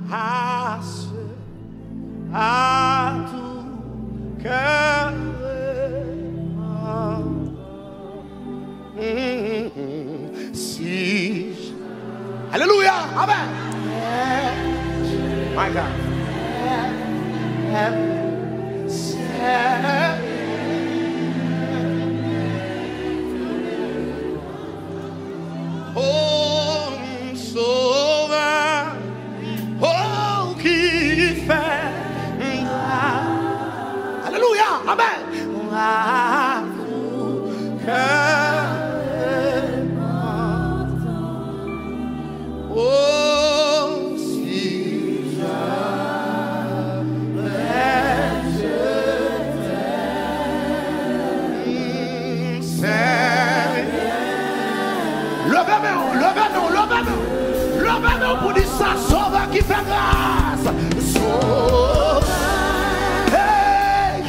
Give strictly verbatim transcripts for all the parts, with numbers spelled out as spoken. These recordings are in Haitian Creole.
Grâce à tout cœur. Si. Alléluia. Amen. My God. Oh, Sovè, oh, ki fè. Alléluia. Amen. Oh, si jamais je t'aime, Seigneur. Leve men w, leve men w, leve men w. Leve men w pou di sa, Sovè ki fè gras. Sovè. Hey!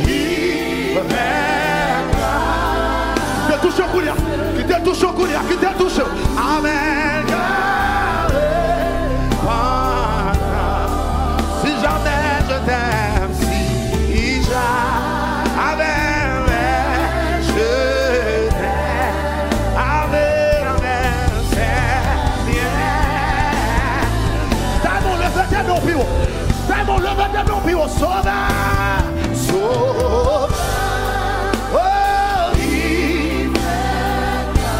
Kite touche w kounye a. Kite touche w kounye a. Kite touche w. Amen. Si jamais je t'aime, si jamais je t'aime. Amen, amen, Seigneur. Daimon, leve tèt nou pi wo. Daimon, leve tèt nou pi wo. Sovè. Sovè. Oh,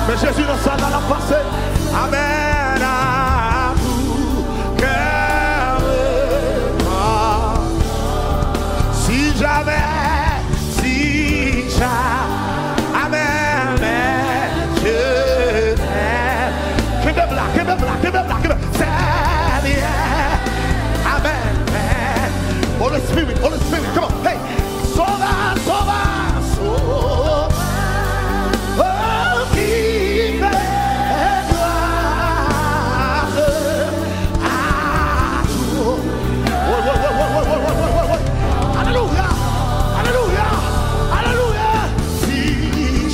men Jezi nan sal la, l ap pase. Amen. À tout cœur. Si jamais, si jamais. Amen, amen. Je t'aime. Kenbe m la, kenbe m la, kenbe m la, kenbe m. Seigneur. Amen, amen. Holy Spirit, Holy Spirit, come on. Hey. Sovè, Sovè, Sovè, oh, ki fè gras a tou. Woy, woy, woy. Alelouya, alelouya, alelouya. Si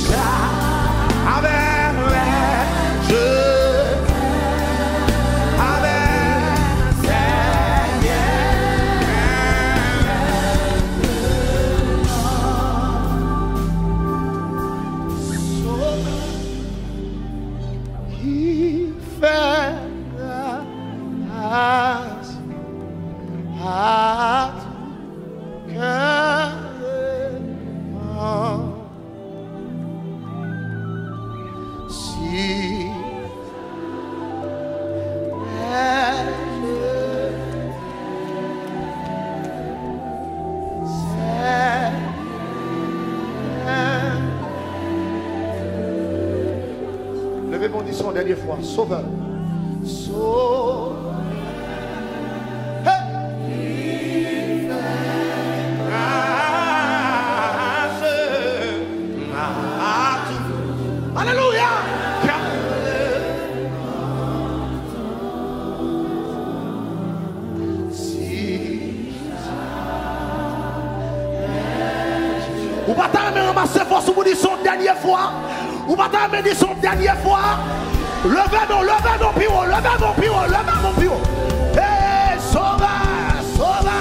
ja avè mwen, je, avè Senyè. Ki fè gras a tou kè mwen. Si Leve men w, di sa yon dènye fwa. Sovè. Sovè. Hey! Alelouya! Ou pa ta renmen ranmase fòs ou pou di sa yon dènye fwa? Ou pa ta renmen di sa yon dènye fwa? Leve men w, leve men w pi wo, leve men w pi wo, leve men w pi wo. Hey, Sovè, Sovè,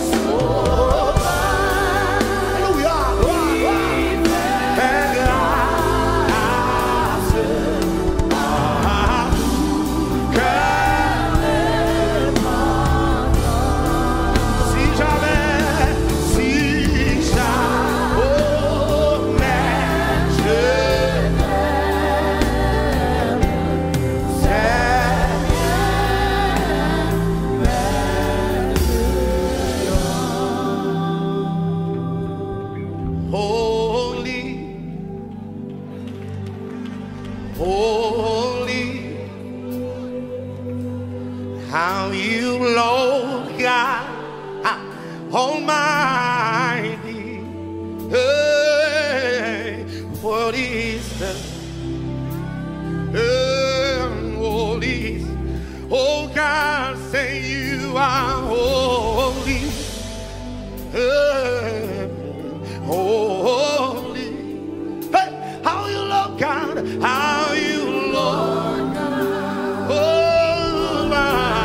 Sovè. Alelouya, glwa, glwa. Fè gras. Si jamè, si jamè, Senyè, holy. Holy, how you, Lord God Almighty. Hey, what is the, hey, holy, oh God, say you are holy. Hey, holy. Hey, how you, Lord God, how you, Lord God, oh my.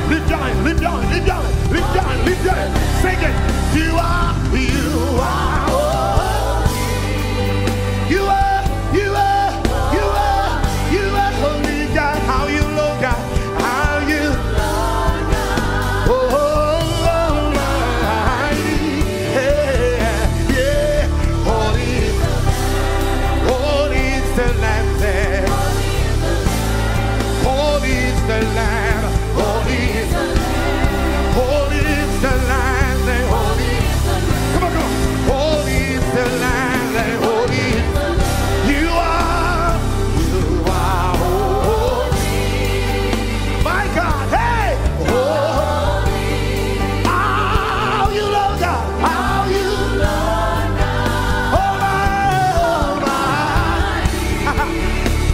Lift your hand, lift your hand, lift your hand, lift your hand, lift your hand. Sing it. You are, you are, oh, you are, you are, you are, you are holy God. How you love God, how you, oh, oh, oh, my, yeah, yeah. Holy, holy is the Lamb there. Holy is the Lamb. Holy is, holy is the Lamb, and holy. Come on, come on. Holy is the Lamb, and holy. You are, you are holy. My God, hey! Holy. How you love God. How you love God. Oh my, oh my.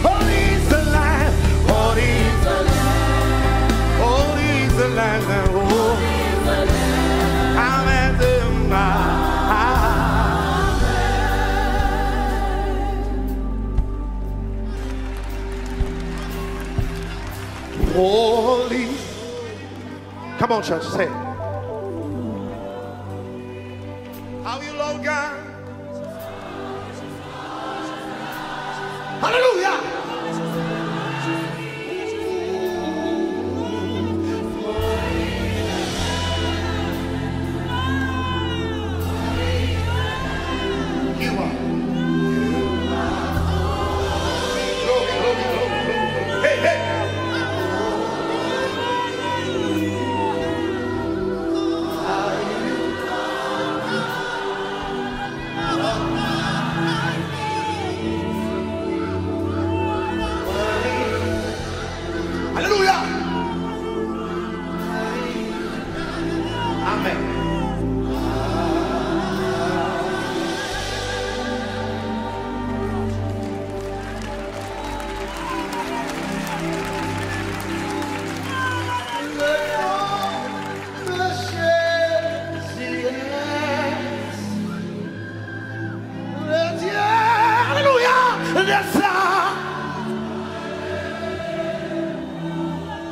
Holy is the Lamb. Holy is the Lamb. Holy is the Lamb. Holy is the Lamb. Amen. Amen. Holy. Come on, church, say it. How you love God? Hallelujah. You are. Glory, glory, glory, glory, glory. Hey, hey. Alelouya! Amèn. Alelouya!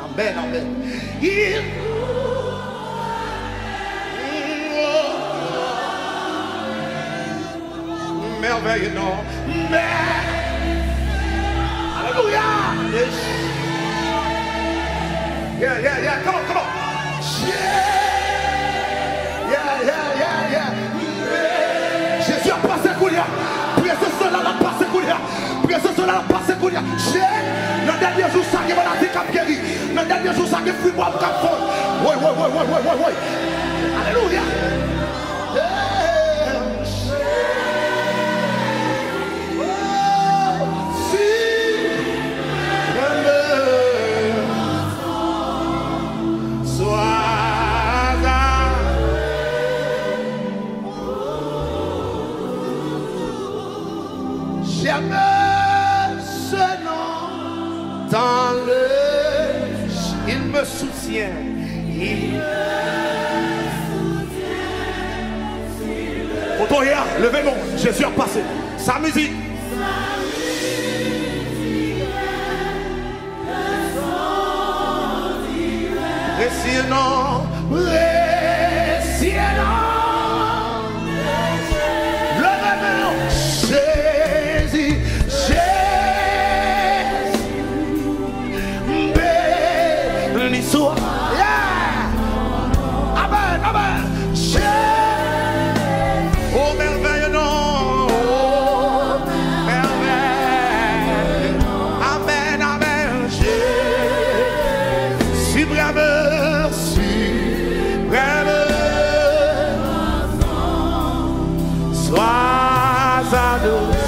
Amèn, amèn. Mèvèye non. Mè-, alelouya! Yeah, yeah, yeah. Come on, come on. Yeah, yeah, yeah, yeah. Jezi ap pase kounye a. Prezans lan la, l ap pase kounye a. Prezans lan la, l ap pase kounye a. Je, nan dènye jou sa, gen maladi k ap geri. Nan dènye jou sa, gen fibwòm k ap fonn. Woy, woy, woy. Alelouya. J'aime ce nom. Dans le, il me soutient. Il. Kote w ye a, leve men w. Jezi ap pase. Sa mizik. Presye non, presye non. Leve men w. Jezi, Jezi. Beni swa. Yeah. Amèn, amèn. Je-, o mèvèye non, o mèvèye. Amèn, amèn. Je-, siprèm, siprèm. Sois adoré.